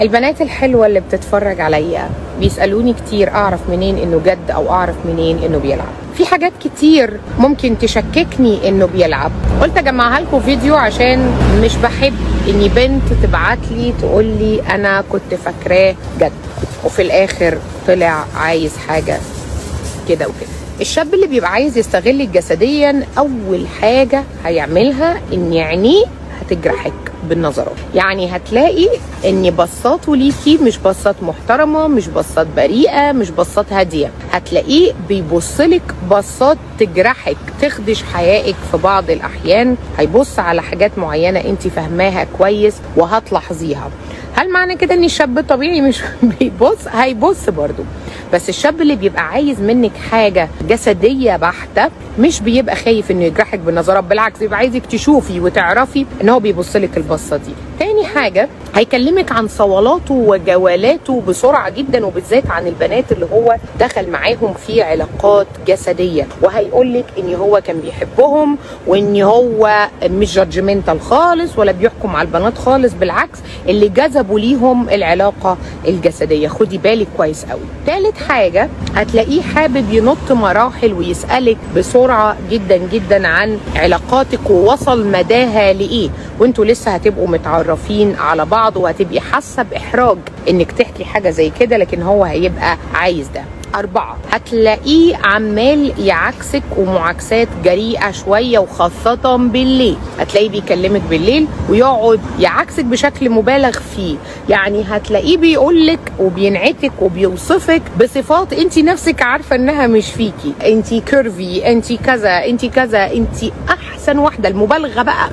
البنات الحلوة اللي بتتفرج عليا بيسألوني كتير أعرف منين إنه جد أو أعرف منين إنه بيلعب. في حاجات كتير ممكن تشككني إنه بيلعب، قلت أجمعها لكم فيديو عشان مش بحب إني بنت تبعتلي تقولي أنا كنت فاكراه جد وفي الآخر طلع عايز حاجة كده وكده. الشاب اللي بيبقى عايز يستغلك جسديا أول حاجة هيعملها إن عينيه هتجرحك بالنظرات، يعني هتلاقي ان بصاته ليكي مش بصات محترمه، مش بصات بريئة، مش بصات هادية، هتلاقيه بيبصلك بصات تجرحك، تخدش حيائك في بعض الاحيان، هيبص على حاجات معينة انت فاهماها كويس وهتلاحظيها. هل معنى كده ان الشاب الطبيعي مش بيبص؟ هيبص برضو، بس الشاب اللي بيبقى عايز منك حاجة جسدية بحته مش بيبقى خايف انه يجرحك بالنظرات، بالعكس بيبقى عايزك تشوفي وتعرفي ان هو بيبص لك البصه دي. تاني حاجة هيكلمك عن صولاته وجوالاته بسرعة جدا، وبالذات عن البنات اللي هو دخل معاهم في علاقات جسدية، وهيقول لك ان هو كان بيحبهم وان هو مش judgmental خالص ولا بيحكم على البنات خالص، بالعكس اللي جذبوا ليهم العلاقة الجسدية. خدي بالك كويس قوي. تالت حاجة هتلاقيه حابب ينط مراحل ويسالك بسرعة جدا جدا عن علاقاتك ووصل مداها لايه، وانتوا لسه هتبقوا متعرفين على بعض وهتبقي حاسه باحراج انك تحكي حاجة زي كده، لكن هو هيبقى عايز ده. 4 هتلاقيه عمال يعكسك ومعاكسات جريئة شوية، وخاصة بالليل. هتلاقيه بيكلمك بالليل ويقعد يعكسك بشكل مبالغ فيه، يعني هتلاقيه بيقولك وبينعتك وبيوصفك بصفات انت نفسك عارفه انها مش فيكي، انت curvy، انت كذا، انت كذا، انت احسن واحدة، المبالغة بقى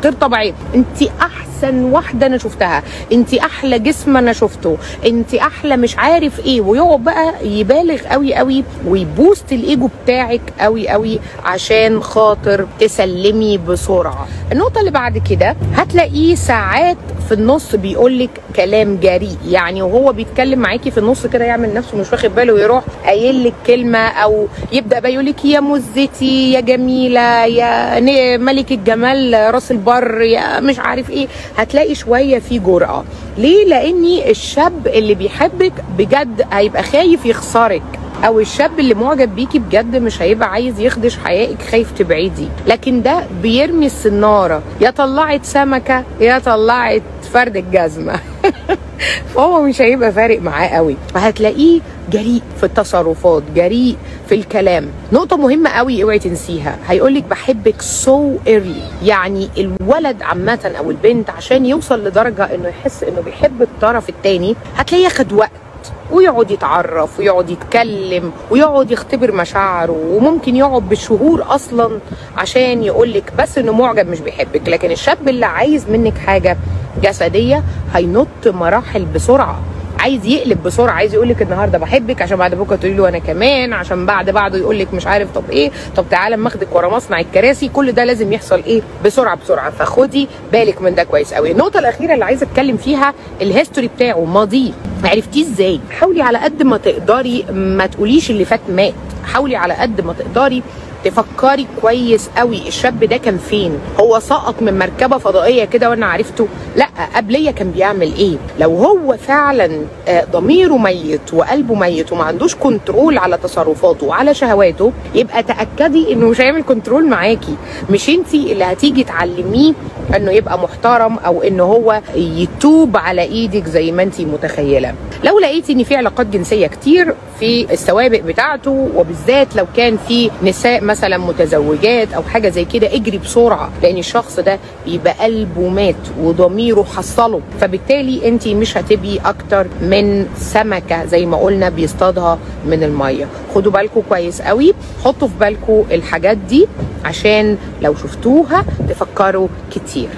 غير طبيعية، انت احسن واحدة انا شفتها، انت احلى جسم انا شفته، انت احلى مش عارف ايه، ويقعد بقى يبالغ قوي قوي وي boost ال ego بتاعك قوي قوي عشان خاطر تسلمي بسرعة. النقطة اللي بعد كده هتلاقيه ساعات في النص بيقولك كلام جريء، يعني وهو بيتكلم معاكي في النص كده يعمل نفسه مش واخد باله ويروح قايل لك كلمة، او يبدا بقى يقولك يا مزتي، يا جميلة، يا ملك الجمال راس البر، يا مش عارف ايه. هتلاقي شوية في جرأه. ليه؟ لاني الشاب اللي بيحبك بجد هيبقى خايف يخسرك، او الشاب اللي معجب بيكي بجد مش هيبقى عايز يخدش حيائك، خايف تبعدي، لكن ده بيرمي السناره، يا طلعت سمكة يا طلعت فرد الجزمة فهو مش هيبقى فارق معاه قوي. فهتلاقيه جريء في التصرفات، جريء في الكلام. نقطة مهمة قوي اوعي تنسيها، هيقولك بحبك so early، يعني الولد عامة او البنت عشان يوصل لدرجة انه يحس انه بيحب الطرف الثاني هتلاقيه ياخد وقت ويقعد يتعرف ويقعد يتكلم ويقعد يختبر مشاعره، وممكن يقعد بالشهور اصلا عشان يقولك بس انه معجب مش بيحبك. لكن الشاب اللي عايز منك حاجة جسدية هينط مراحل بسرعة، عايز يقلب بسرعة، عايز يقولك النهارده بحبك عشان بعد بكره تقولي له انا كمان، عشان بعد بعده يقولك مش عارف طب ايه، طب تعالى اما اخدك ورا مصنع الكراسي. كل ده لازم يحصل ايه؟ بسرعة بسرعة. فخدي بالك من ده كويس قوي. النقطة الاخيرة اللي عايزه اتكلم فيها ال history بتاعه، ماضيه، عرفتيه ازاي؟ حاولي على قد ما تقدري ما تقوليش اللي فات مات، حاولي على قد ما تقدري تفكري كويس قوي الشاب ده كان فين، هو سقط من مركبة فضائية كده وانا عرفته؟ لا، قبليه كان بيعمل ايه؟ لو هو فعلا ضميره ميت وقلبه ميت وما عندوش control على تصرفاته وعلى شهواته، يبقى تاكدي انه مش هيعمل control معاكي، مش انتي اللي هتيجي تعلميه انه يبقى محترم او انه هو يتوب على ايدك زي ما انتي متخيله. لو لقيتي ان في علاقات جنسية كتير في السوابق بتاعته، وبالذات لو كان في نساء مثلا متزوجات او حاجة زي كده، اجري بسرعة، لان الشخص ده بيبقى قلبه مات وضميره حصله، فبالتالي انت مش هتبقي اكتر من سمكة زي ما قلنا بيصطادها من المية. خدوا بالكم كويس قوي، حطوا في بالكم الحاجات دي عشان لو شفتوها تفكروا كتير.